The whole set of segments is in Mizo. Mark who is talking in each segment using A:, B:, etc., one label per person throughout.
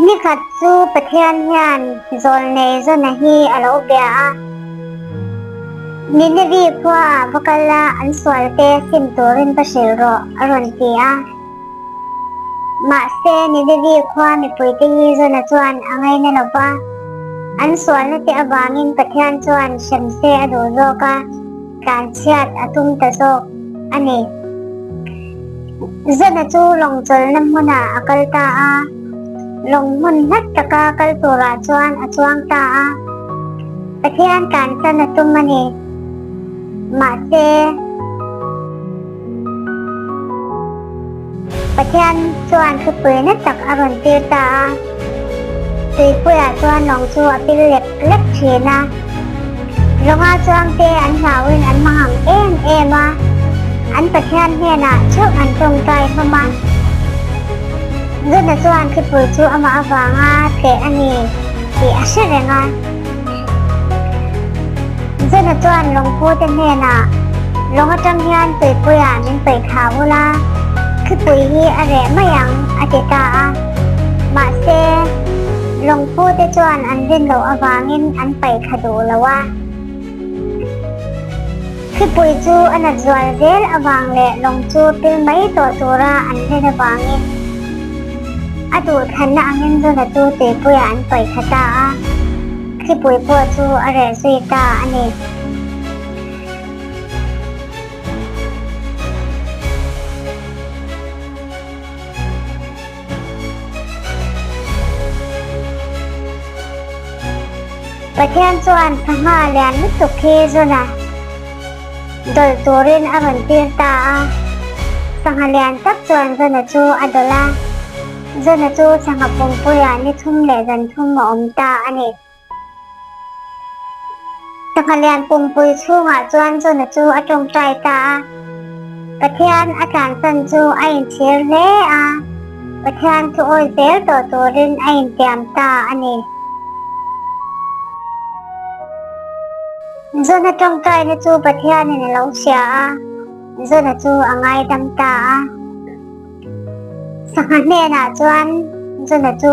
A: Ni khat chu Pathian hian zawlnei Jona hi a lo bia a. Ninevi khuaah va kal la, an sualte sim turin va hrilh rawh, a rawn ti a. Mahse, Ninevi khua mipuite hi Jona chuan a ngaina lo va. An sualna te avangin Pathian chuan hrem se a duh zawk a, tlanchhiat a tum ta zawk a ni. Jona chu lawng chawlhna hmunah a kal ta a, lawng hmun hlat taka kal turah chuan a chuang ta a. Pathian tlansan a tum a ni. Mahse, Pathian chuan thupui na tak a rawn tir ta a. Tuipuiah chuan lawng chu a pil lek lek thin a. Lawnga chuangte an hlauhin an mangang em em a, an Pathian hnenah theuh an tawngtai hlawm a. Jona chuan thlipui chu amah avanga tleh a ni tih a hre reng a. Jona chuan lawngpute hnenah, Lawng atang hian tuipuiah min paih thla ula, thlipui hi a reh mai ang, a ti ta a. Mahse, lawngpute chuan an rin loh avangin an paih thla duh lo a. Thlipui chu a nat zual zel avang leh lawng chu pil mai tawh tura an rin avangin a duhthlanna angin Jona chu tuipuiah an paih thla ta a, thlipui pawh chu a reh zui ta a ni. Pathian chuan sangha lian lutuk hi Jona dawlh turin a rawn tir ta a. Sangha lian tak chuan Jona chu a dawlh a, Jona chu sangha pumpuiah ni thum leh zan thum a awm ta a ni. Sangha lian pumpui chhungah chuan Jona chu a tawngtai ta a. Pathian a tlansan chu a inchhir hle a, Pathian chu awi zel tawh turin a intiam ta a ni. Jona tawngtaina chu Pathianin a lo hria a, Jona chu a ngaidam ta a. Sangha hnenah chuan Jona chu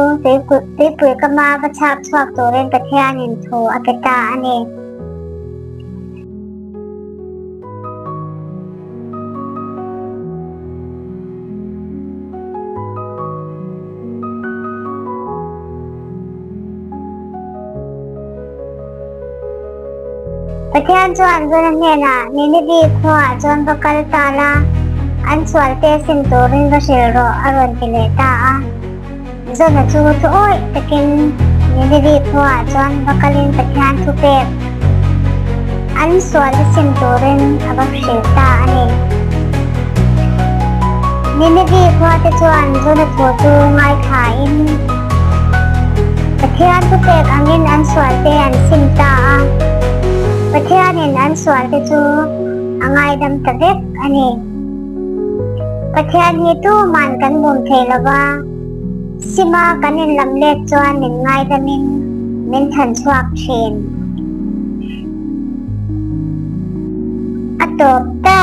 A: tuipui kama va chhak chhuak turin Pathianin thu a pe ta a ni. Pathian chuan Jona hnenah, Ninivi khuaah chuan va kal ta la, an sualte sim turin va hrilh rawh, a rawn ti leh ta a. Jona chu thu awih takin Ninivi khuaah chuan va kalin Pathian thu pek an sualte sim turin a va hrilh ta a ni. Ninivi khuate chuan Jona thu chu ngaithlain Pathian thupek angin an sualte an sim ta a, Pathianin an sualte chu a ngaidam ta vek a ni. Pathian hi tuman kan bum thei lo va, sima kan inlam let chuan min ngaidamin min than chhuak thin. A tawp ta!